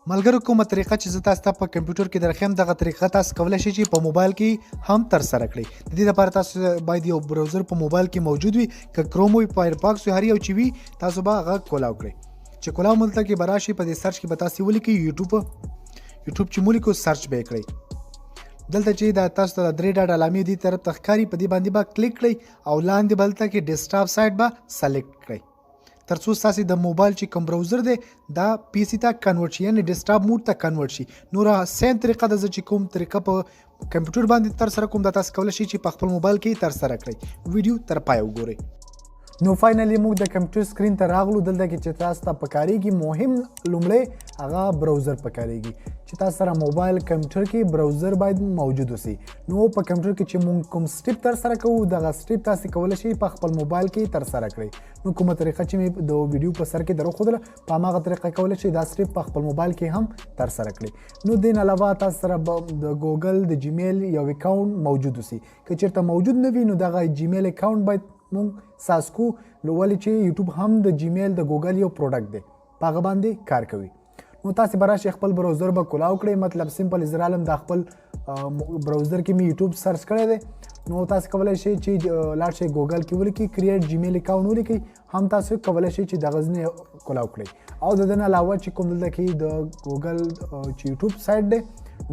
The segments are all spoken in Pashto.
ملګرو، کومه طریقه چې زه تاسو ته په کمپیوټر کې درښیم، دغه طریقه تاسو کولی شئ چې په موبایل کې هم ترسره کړئ. د دې لپاره تاسو باید یو browser په موبایل کې موجود وي، که کروم وي، فایرفاکس وي، هر یو چې وي، تاسو به هغه کولاو کړئ. چې کولاو مو دلته کې به راشي، په دې search کې به تاسو ولیکئ یوټیوب. یوټیوب چې مو لیکو، search به یې کړئ. دلته چې دا تاسو ته درې dot علامې دي طرف ته ښکاري، په دې باندې به کلیک کړئ او لاندې به دلته کې desktop site به select کړئ، ترڅو ستاسو د موبایل چې کوم browser دی، دا PC ته convert شي، یعنی desktop mode ته convert شي. نور same طریقه ده. زه چې کوم طریقه په کمپیوټر باندې تر سره کوم، دا تاسو کولی شئ چې په خپل موبایل کې تر سره کړئ. ویډیو تر پایه وګورئ. نو finally موږ د کمپیوټر screen ته راغلو. دلته کې چې تاسو ته پکارېږي مهم لومړی هغه browser پکارېږي، چې تاسو سره موبایل کمپیوټر کې browser باید موجود اوسي. نو په کمپیوټر کې چې موږ کوم step تر سره کوو، دغه step تاسو کولی شئ په خپل موبایل کې تر سره کړئ. نو کومه طریقه چې مې د ویډیو په سر کې دروښودله، په هماغه طریقه کولی شئ دا step په خپل موبایل کې هم تر سره کړئ. نو دې نه علاوه تاسو سره د ګوګل د جیمیل یو account موجود اوسي. که چېرته موجود نه وي، نو دغه جیمیل account باید مونږ ساز کو، نو ولې چې یوټیوب هم د جیمیل د ګوګل یو product دی، په هغه باندې کار کوي. نو تاسو به راشئ، خپل browser به کولاو کړئ. مطلب simple زرالم د خپل browser کې مې یوټیوب search کړی دی. نو تاسو کولی شئ چې لاړ شئ، ګوګل کې ولیکئ، create Gmail account ولیکئ، هم تاسو کولی شئ چې دغه ځینې کولاو کړئ. او د دې نه علاوه چې کوم دلته کې د ګوګل چې یوټیوب site دی،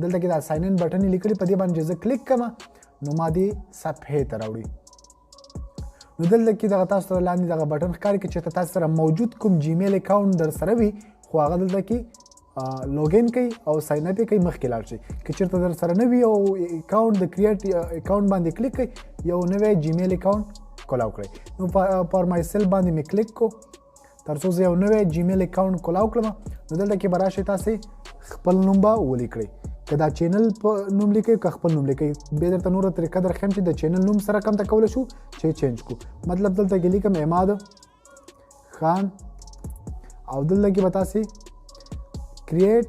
دلته کې دا sign in button یې لیکلی، په دې باندې زه کلیک کړم، نو ما دې صفحې ته راوړي. نو دلته کې دغه تاسو ته لاندې دغه button ښکاري. که چېرته تاسو سره موجود کوم جیمیل account در سره وي، خو هغه دلته کې login کوي او sign up یې کوي، مخکې لاړ شئ. که چېرته در سره نه وي او account، د create account باندې کلیک کړئ، یو نوی جیمیل account کولاو کړئ. نو for myself باندې مې کلیک کو، تر څو زه یو نوی جیمیل account کولاو کړم. نو دلته کې به راشئ، تاسې خپل نوم به ولیکئ، که دا channel په نوم لیکئ که خپل نوم لیکئ. بیا درته نوره طریقه درښیم چې د channel نوم سره کوم ته کولی شو چې change کړو. مطلب دلته کې لیکم عماد خان او دلته کې به تاسې create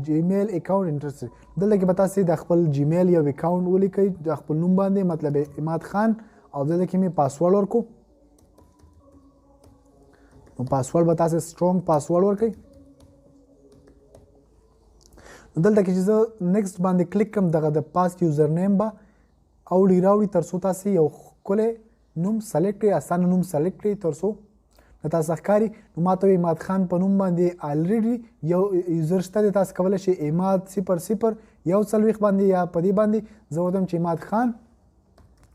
Gmail account interest، دلته کې به تاسې د خپل جیمیل یو account ولیکئ د خپل نوم باندې، مطلب عماد خان. او دلته کې مې پاسورډ ورکو. نو پاسورډ به تاسې strong password ورکئ. نو دلته کې چې زه next باندې کلیک کوم، دغه د پاس username به اوړي راوړي، تر څو تاسې یو ښکلی نوم select کړئ، اسانه نوم select کړئ، تر څو نو تاسو ښکاري. نو ما ته وایي عماد خان په نوم باندې already یو user شته دی، تاسو کولی شئ عماد 0041 باندې یا په دې باندې. زه ورته چې عماد خان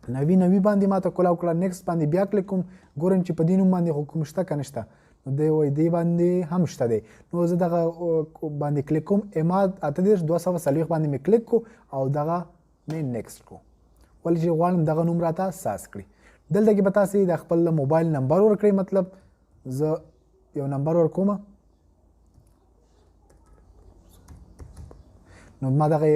90 90 باندې ما ته کولاو کړه. next باندې بیا کلیک کوم، ګورم چې په دې نوم باندې خو کوم شته که نشته. نو دی وایي دې باندې هم شته دی. نو زه دغه باندې کلیک کوم، عماد 38240 باندې مې کلیک کو او دغه مې next کو، ولې چې غواړم دغه نوم راته ساز کړي. دلته کې به تاسې د خپل موبایل نمبر ورکړئ. مطلب زه یو نمبر ورکوم. نو ما دغه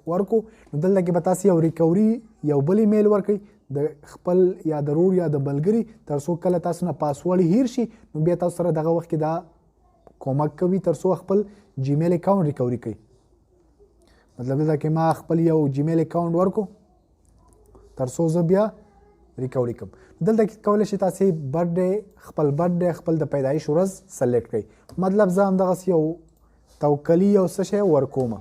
ورکو. نو دلته کې به تاسې یو recovery یو بل ایمیل ورکړئ د خپل یا د ورور یا د ملګري، تر څو کله تاسو نه پاسورډ هیر شي، نو بیا تاسو سره دغه وخت کې دا کومک کوي، تر څو خپل جیمیل account recovery کوي. مطلب دلته کې ما خپل یو جیمیل account ورکو، تر څو زه بیا recovery کوم. دلته کې کولی شئ تاسې birthday، خپل birthday، خپل د پیدایش ورځ select کړئ. مطلب زه همدغسې یو توکلي یو څه شی ورکوم.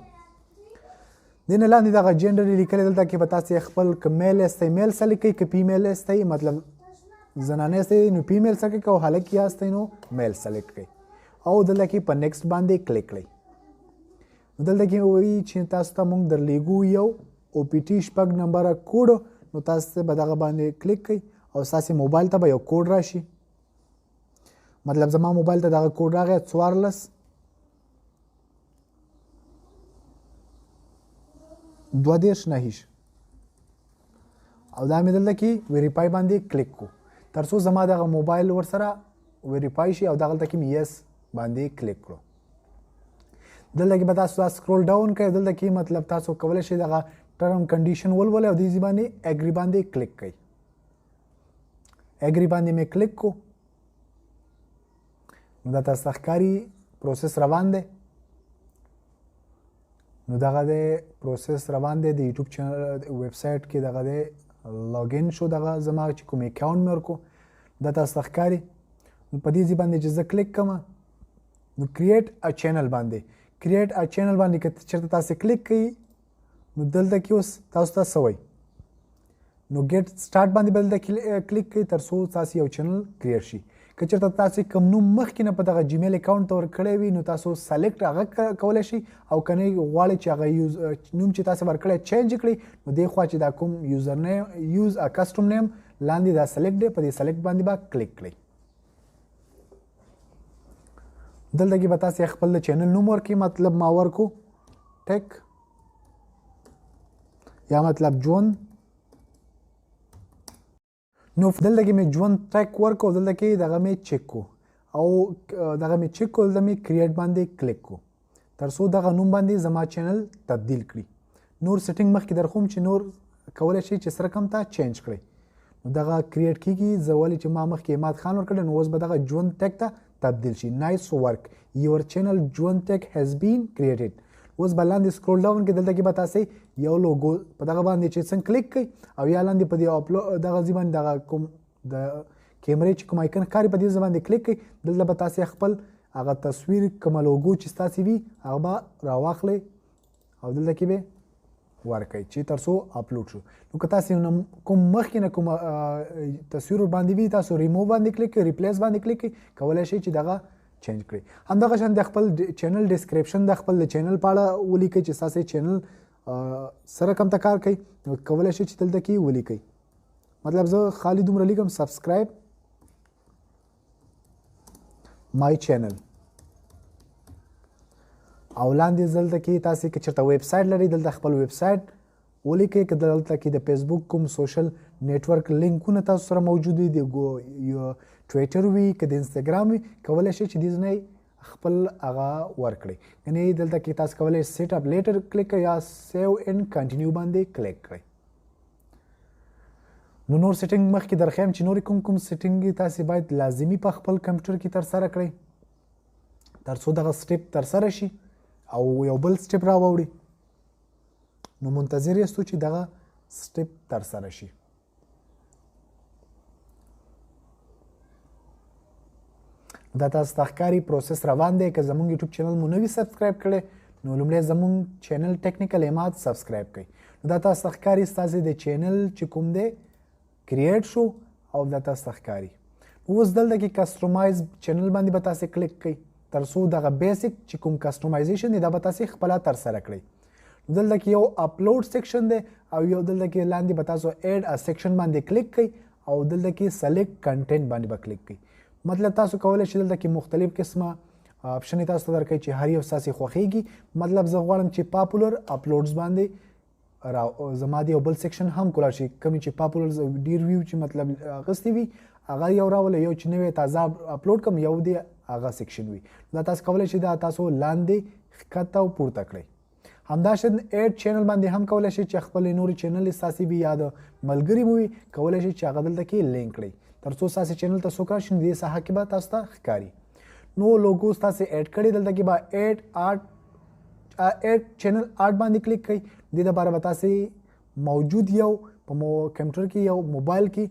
دې نه لاندې دغه جنډر یې لیکلی، دلته کې به تاسې خپل که male یاستئ male select کړئ، که female یاستئ، مطلب زنانه یاستئ نو female select کړئ، که هلک یاستئ نو male select کړئ او دلته کې په next باندې کلیک کړئ. نو دلته کې وایي چې تاسو ته موږ درلیږو یو OTP 6 نمبره کوډ. نو تاسو به دغه باندې کلیک کړئ او ستاسې موبایل ته به یو کوډ راشي. مطلب زما موبایل ته دغه کوډ راغی، 14 32 9، او دا مې دلته کې verify باندې کلیک کو، تر څو زما دغه موبایل ورسره verify شي او دغلته کې مې yes باندې کلیک کړو. دلته کې به تاسو دا scroll down کړئ. دلته کې مطلب تاسو کولی شئ دغه term condition ولولئ او دې ځای باندې agree باندې کلیک کړئ. agree باندې مې کلیک کو. نو دا تاسو ته ښکاري process روان دی. نو دغه دی process روان دی د یوټیوب channel website کې، دغه دی login شو، دغه زما چې کوم account مې ورکو، دا تاسو ته ښکاري. نو په دې ځای باندې چې زه کلیک کوم نو create a channel باندې، create a channel باندې که چېرته تاسو کلیک کړئ، نو دلته کې اوس تاسو ته څه وایي؟ نو get start باندې به دلته کلیک کړئ، تر څو تاسو یو channel create شي. که چېرته تاسو کوم نوم مخکې نه په دغه Gmail account ته ورکړی وي، نو تاسو select هغه کولی شئ، او که نه غواړئ چې هغه use نوم چې تاسو ورکړی change کړئ، نو دې خوا چې دا کوم user name، use a custom name لاندې دا select دی، په دې select باندې به کلیک کړئ. دلته کې به تاسو خپل د channel نوم ورکړئ. مطلب ما ورکو Tech یا مطلب ژوند. نو دلته کې مې ژوند Tech ورکو، دلته کې دغه مې چک کو، او دغه مې چک کو، دلته مې create باندې کلیک کو، تر څو دغه نوم باندې زما channel تبدیل کړي. نور setting مخکې درخوم چې نور کولی شئ چې سره کم ته change کړئ. نو دغه create کیږي. زه ولې چې ما مخکې عماد خان ورکړی، نو اوس به دغه ژوند Tech ته تبدیل شي. Nice work، your channel ژوند Tech has been created. اوس به لاندې scroll down کې دلته کې به تاسې یو لوګو په دغه باندې چې څنګه کلیک کړئ، او یا لاندې په دې اپلوډ دغه ځای باندې دغه کوم د کیمرې چې کوم icon ښکاري، په دې ځای باندې کلیک کړئ. دلته به تاسې خپل هغه تصویر، کومه لوګو چې ستاسې وي، هغه به راواخلئ او دلته کې به ورکړئ چې تر څو اپلوډ شو. نو که تاسې کوم مخکې نه کوم تصویر ورباندې وي، تاسو ریموو باندې کلیک کړئ، replace باندې کلیک کړئ، کولی شئ چې دغه change کړئ. همدغه شان د خپل channel description، د خپل channel په اړه ولیکئ چې ستاسې channel سره کوم ته کار کوي، نو کولی شئ چې دلته کې ولیکئ. مطلب زه خالي دومره لیکم، subscribe my channel. او لاندې دلته کې تاسې که چېرته ویب سایټ لرئ، دلته خپل ویب سایټ ولیکئ. که دلته کې د فیسبوک کوم social network لینکونه تاسو سره موجود وي، د ټویټر وي که د انستګرام وي، کولی شئ چې دې ځای خپل هغه ورکړئ. یعنې دلته کې تاسو کولی شئ set up later کلیک کړئ یا save and continue باندې کلیک کړئ. نو نور setting مخکې درښیم چې نورې کوم کوم setting تاسې باید لازمي په خپل کمپیوټر کې ترسره کړئ، تر څو دغه step ترسره شي او یو بل step راوړي. نو منتظر یاستو چې دغه step ترسره شي. دا تاسو ته ښکاري process روان دی. که زمونږ YouTube channel مو نه وي subscribe کړی، نو لومړی زمونږ channel Technical عماد subscribe کړئ. نو دا تاسو ته ښکاري ستاسې د channel چې کوم دی create شو، او دا تاسو ته ښکاري. اوس دلته کې customize channel باندې به تاسې کلیک کړئ، تر څو دغه basic چې کوم customization دی دا به تاسې خپله ترسره کړئ. دلته کې یو upload section دی، او یو دلته کې لاندې به تاسو add a section باندې کلیک کړئ، او دلته کې select content باندې به کلیک کړئ. مطلب تاسو کولی شئ دلته کې مختلف قسمه option تاسو ته درکوي چې هر یو ستاسې خوښیږي. مطلب زه غواړم چې popular uploads باندې را زما د یو بل section هم کولای شي، کومې چې popular ډیر ویو چې مطلب اخیستې وي هغه یو راوله، یو چې نوی تازه اپلوډ کوم یو دی هغه section وي. دا تاسو کولی شئ دا تاسو لاندې ښکته او پورته کړئ. همداشان add channel باندې هم کولی شئ چې خپلې نورې channel ستاسې وي یا د ملګري مو وي، کولی شئ چې هغه دلته کې لینک کړئ، تر څو ستاسې channel ته څوک راشي، نو دې ساحه کې به تاسو ته ښکاري. نو لوګو ستاسې add کړې، دلته کې به add channel art باندې کلیک کړئ. دې دپاره به تاسې موجود یو په کمپیوټر کې یو موبایل کې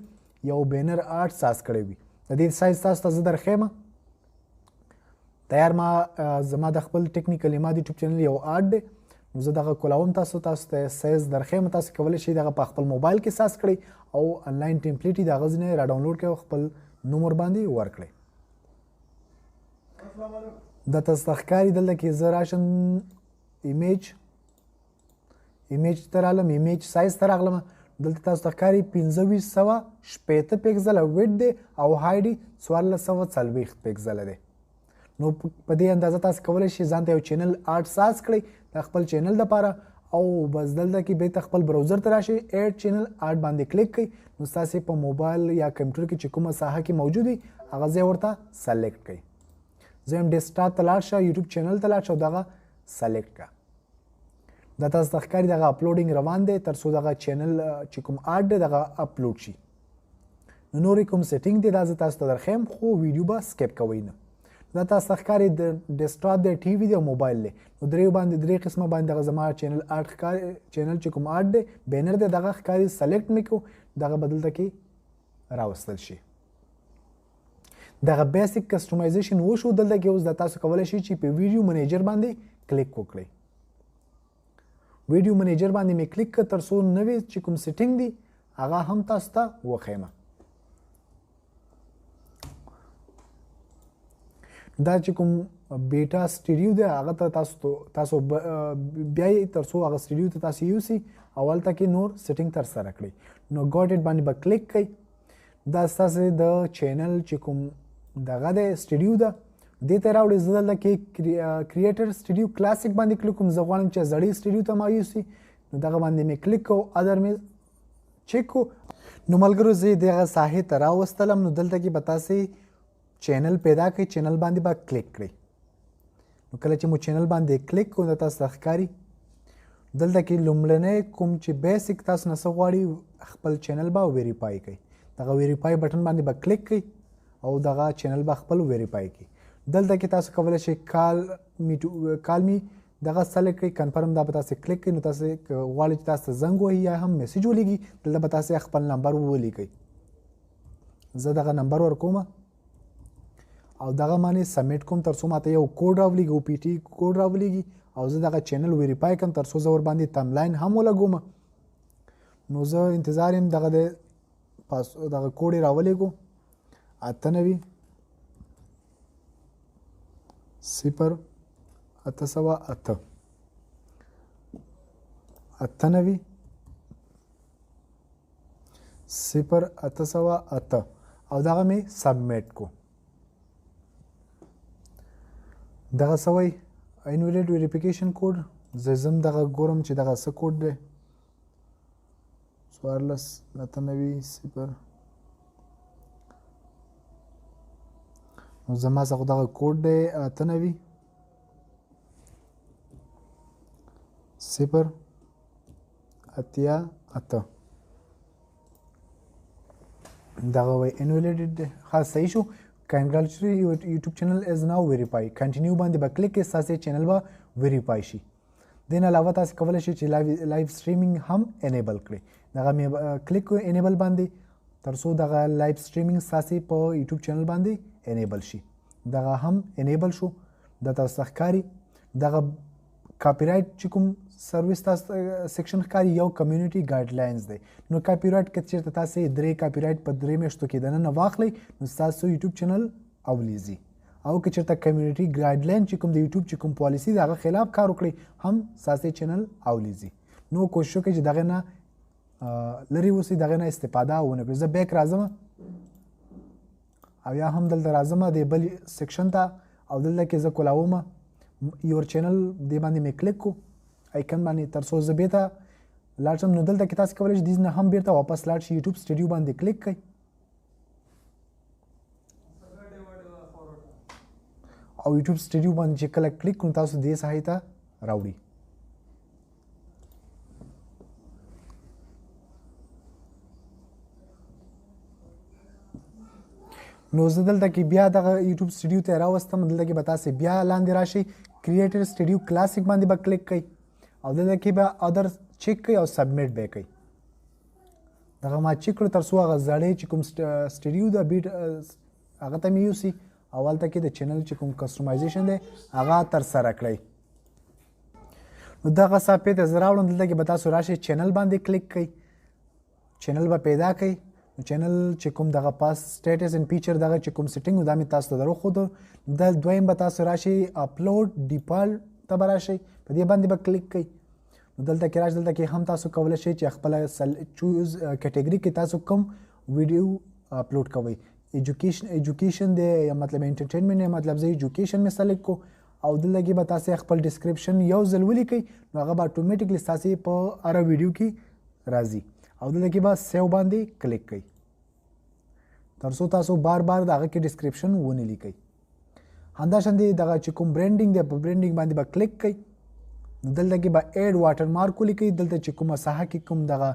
یو banner art ساز کړی وي. د دې سایز تاسو ته زه درښیم. تیار ما زما د خپل Technical عماد YouTube channel یو art دی، نو زه دغه کولاوم تاسو ته سایز درښیم. تاسو کولی شئ دغه په خپل موبایل کې ساز کړئ او online template یې د هغه ځای نه را ډاونلوډ کړئ او خپل نوم ورباندې ورکړئ. دا تاسو ته ښکاري دلته کې زه راشم image ته رالم، image size ته راغلم. دلته تاسو ته ښکاري 2560 پکسله width دی او height یې 1440 پکسله دی. نو په دې اندازه تاسو کولی شئ ځان ته یو channel art ساز کړئ د خپل channel دپاره، او بس دلته کې بیرته خپل browser ته راشئ، add channel art باندې کلیک کړئ. نو ستاسې په موبایل یا کمپیوټر کې چې کومه ساحه کې موجود وي هغه ځای ورته select کړئ. زه یم desktop ته لاړ شه، YouTube channel ته لاړ شه او دغه select کړه. دا تاسو ته ښکاري دغه uploading روان دی، تر څو دغه channel چې کوم art دی دغه اپلوډ شي. نو نورې کوم setting دی دا زه تاسو ته درښیم، خو ویډیو به skip کوئ نه. دا تاسو ته ښکاري د desktop دی، TV دی او موبایل دی. نو درې باندې درې قسمه باندې دغه زما channel art ښکاري، channel چې کوم art دی banner دی دغه ښکاري. select مې کړو، دغه به دلته کې راوستل شي. دغه basic customization وشو. دلته کې اوس د تاسو کولی شئ چې په video manager باندې کلیک وکړئ. video manager باندې مې کلیک کړ تر څو نوې چې کوم setting دی هغه هم تاسو ته وښیم. دا چې کوم beta studio دی هغه ته تاسو بیا تر څو هغه سټوډیو ته تاسو یوسي او هلته کې نور setting تر سره کړئ. نو got it باندې به کلیک کړئ. دا ستاسو د channel چې کوم دغه دی سټوډیو ده دې ته راوړي. زه دلته کې creator studio classic باندې کلیک کوم. زه غواړم چې زړې سټوډیو ته ما یوسي، نو دغه باندې مې کلیک کو، other مې چک کو. نو ملګرو زه دغه ساحې ته راوستلم. نو دلته کې به تاسې channel پیدا کړئ، channel باندې به کلیک کړئ. نو کله چې مو channel باندې کلیک کړو نو تاسو ته ښکاري دلته کې لومړنی کوم چې basic تاسو نه څه غواړي خپل channel به verify کړئ. دغه verify button باندې به کلیک کړئ او دغه channel به خپل verify کړئ. دلته کې تاسو کولی شئ call me دغه select کړئ، confirm دا به تاسو کلیک کړئ. نو تاسو غواړئ چې تاسو ته زنګ وهي یا هم message ولیږي، دلته به تاسو خپل نمبر ولیکئ. زه دغه نمبر ورکوم او دغه باندې submit کوم تر څو ماته یو کوډ راولیږي، OTP code راولیږي او زه دغه channel verify کړم تر څو زه ورباندې thumbnail هم ولګوم. نو زه انتظار یم دغه د پاس دغه کوډ یې راولیږو، 98 0 808 98 0 808 او دغه مې submit کو. دغه څه وایي invalid verification code. زه ځم دغه ګورم چې دغه څه کوډ دی، 14 98 0. نو زما څخه دغه کوډ دی 98 0 88. دغه وایي invalid دی. ښه صحیح شو. Congratulations, your YouTube channel is now verified. Continue باندې به کلیک کړئ، ستاسې channel به verify شي. دې نه علاوه تاسې کولی شئ چې live streaming هم enable کړئ. دغه مې کلیک کړو enable باندې تر څو دغه live streaming ستاسې په YouTube channel باندې enable شي. دغه هم enable شو، دا تاسو ته ښکاري. دغه copyright چې کوم سرویس تاسو section ښکاري یو community guidelines دی. نو copyright که چېرته تاسې درې copyright په درې میاشتو کې دننه واخلئ نو ستاسو YouTube channel اولیږي، او که چېرته community guideline چې کوم د یوټیوب چې کوم پالیسي د هغه خلاف کار وکړئ هم ستاسې channel اولیږي. نو کوشش وکړئ چې دغه نه لرې اوسئ، دغه نه استفاده ونه کړئ. زه back راځم او یا هم دلته راځم د بل section ته او دلته کې زه کولاوم your channel دې باندې مې کلیک کو icon باندې تر څو زه بیرته لاړ شم. نو دلته کې تاسو کولی شئ دې نه هم بیرته واپس لاړ شئ، YouTube Studio باندې کلیک کړئ او YouTube Studio باندې چې کله کلیک کړو تاسو دې ساحې ته راوړي. نو زه دلته کې بیا دغه YouTube Studio ته راوستم. دلته کې به تاسې بیا لاندې راشئ، creator studio classic باندې به کلیک کړئ او دلته کې به other check کړئ او submit به یې کړئ. دغه ما چک کړو تر څو هغه زړې چې کوم سټوډیو ده بیټ هغه ته مې یوسي او هلته کې د channel چې کوم customization دی هغه ترسره کړئ. نو دغه صفحې ته زه راوړم. دلته کې به تاسو راشئ channel باندې کلیک کړئ، channel به پیدا کړئ. نو channel چې کوم دغه پاس status and feature دغه چې کوم setting دا مې تاسو ته دروښودو. دا دویم به تاسو راشئ upload default ته به راشئ، په دې باندې به کلیک کړئ. نو دلته کې راشئ، دلته کې هم تاسو کولی شئ چې خپله choose category کې تاسو کوم ویډیو اپلوډ کوئ، education دی یا مطلب entertainment یا مطلب زه education مې select کو او دلته کې به تاسو خپل description یو ځل ولیکئ نو هغه به automatically ستاسې په هره ویډیو کې راځي او دلته کې به save باندې کلیک کړئ تر څو تاسو بار بار د هغه کې description ونه لیکئ. همداشان دی دغه چې کوم branding دی په branding باندې به کلیک کړئ. نو دلته کې به add watermark ولیکئ. دلته چې کومه ساحه کې کوم دغه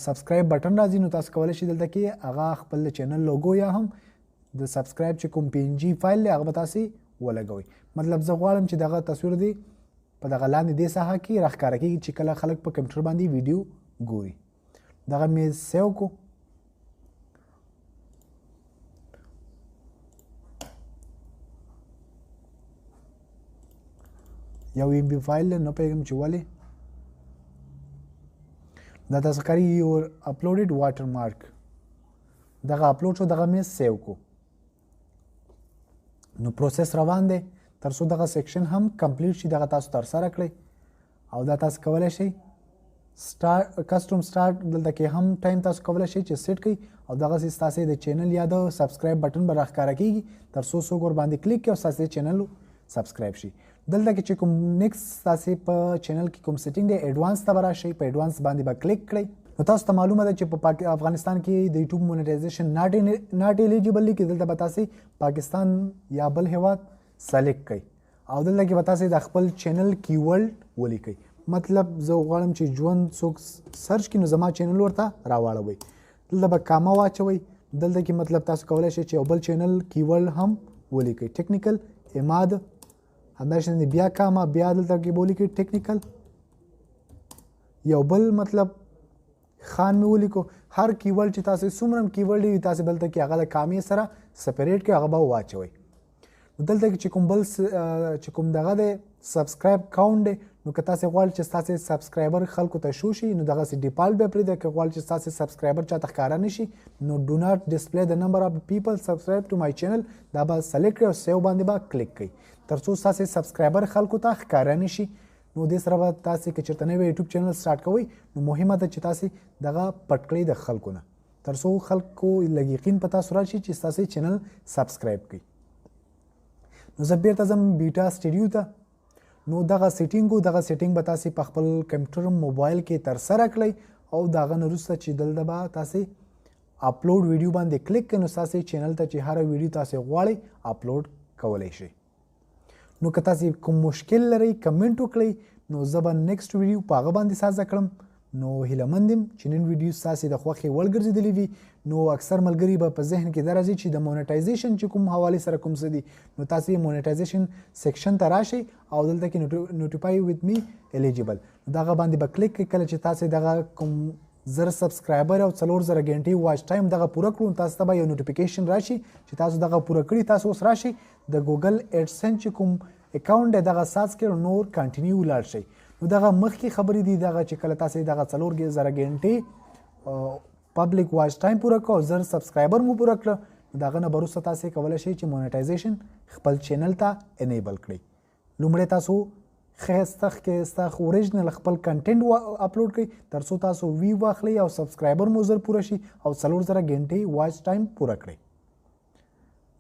subscribe button راځي نو تاسو کولی شئ دلته کې هغه خپل channel logo یا هم د subscribe چې کوم PNG file دی هغه به تاسې ولګوئ. مطلب زه غواړم چې دغه تصویر دی په دغه لاندې دې ساحه کې راښکاره کېږي چې کله خلک په کمپیوټر باندې ویډیو ګوري. دغه مې save کو. یو ایم بي فایل نه پوهېږم چې ولې دا تاسو ښکاري یور اپلوډډ واټر مارک. دغه اپلوډ شو، دغه مې سیو کو. نو پروسس روان دی تر څو دغه سیکشن هم کمپلیټ شي. دغه تاسو ترسره کړئ او دا تاسو کولی شئ سټارټ کسټم سټارټ دلته کې هم ټایم تاسو کولی شئ چې سیټ کړئ او دغسې ستاسې د چینل یا د سبسکرایب بټن به راښکاره کېږي تر څو څوک ورباندې کلیک کړي او ستاسې چینل سبسکرایب شي. دلته کې چې کوم نیکسټ ستاسې په چینل کې کوم سیټینګ دی، اډوانس ته به راشئ، په اډوانس باندې به کلیک کړئ. نو تاسو ته معلومه ده چې په افغانستان کې د یوټیوب مونیټایزیشن ناټ ایلیجیبل لیکي. دلته به تاسې پاکستان یا بل هیواد سلیکټ کړئ او دلته کې به تاسې د خپل چینل کیورډ ولیکئ. مطلب زه غواړم چې ژوند څوک سرچ کړي نو زما چینل ورته راواړوئ. دلته به کامه واچوئ. دلته کې مطلب تاسو کولی شئ چې یو بل چینل کیورډ هم ولیکئ، ټیکنیکل اماد، همداشان بیا کامه، بیا دلته کې به ولیکئ ټیکنیکل، یو بل مطلب خان مې ولیکو. هر کیورډ چې تاسو څومره هم کیورډ وي تاسو دلته کې هغه د کامې سره سپریټ کړئ، هغه به واچوئ. نو دلته کې چې کوم بل چې کوم دغه دی سبسکرایب کاونټ دی، نو که تاسې غواړئ چې ستاسې سبسکرایبر خلکو ته شو شي نو دغسې ډیفالټ به پرېږدئ. که غواړئ چې ستاسې سبسکرایبر چاته ښکاره نه شي نو ډو ناټ ډسپلی د نمبر اف پیپل سبسکرایب ټو مای چینل دا به سلیکټ کړئ او سیو باندې به کلیک کړئ تر څو ستاسې سبسکرایبر خلکو ته ښکاره نه شي. نو دې سره به تاسې که چېرته نوی یوټیوب چینل سټارټ کوئ نو مهمه ده چې تاسې دغه پټ کړئ د خلکو نه تر څو خلکو لږ یقین په تاسو راشي چې ستاسې چینل سبسکرایب کړي. نو زه بیرته ځم بیټا سټډیو ته. نو دغه سیټینګ دغه سیټینګ به تاسې په خپل کمپیوټر موبایل کې ترسره کړئ او د هغه نه وروسته چې دلته به تاسې اپلوډ ویډیو باندې کلیک کړئ نو ستاسې چینل ته چې هره ویډیو تاسې غواړئ اپلوډ کولی شئ. نو که تاسې کوم مشکل لرئ کمنټ وکړئ، نو زه به نیکسټ ویډیو په هغه باندې سازه کړم. نو هیله مند یم چې نن ویډیو ستاسې د خوښې وړ ګرځېدلې وي. نو اکثر ملګري به په ذهن کې دا راځي چې د مونیټایزیشن چې کوم حوالې سره کوم څه دي، نو تاسې مونیټایزیشن سیکشن ته راشئ او دلته کې نوټیفای ویت می الیجیبل دغه باندې به کلیک کړئ. کله چې تاسې دغه کوم 1000 سبسکرایبر او 4000 غنټې واچ ټایم دغه پوره کړو تاسو ته به یو نوټیفیکیشن راشي چې تاسو دغه پوره کړي. تاسو اوس راشئ د ګوګل اډسنس چې کوم اکاونټ دی دغه ساز کړئ نور کنټینیو لاړ شئ. نو دغه مخکې خبرې دي دغه چې کله تاسې دغه 4000 غنټې پبلک واچ ټایم پوره کړو او 1000 سبسکرایبر مو پوره کړه، نو د هغه نه وروسته تاسې کولی شئ چې مونیټایزیشن خپل چینل ته انیبل کړئ. لومړی تاسو ښایسته ښایسته اوریجنل خپل کنټینټ اپلوډ کړئ تر څو تاسو وی واخلئ او سبسکرایبر مو زر پوره شي او 4000 غنټې واچ ټایم پوره کړئ.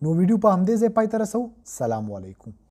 نو ویډیو په همدې ځای پای ته رسوو. سلام علیکم.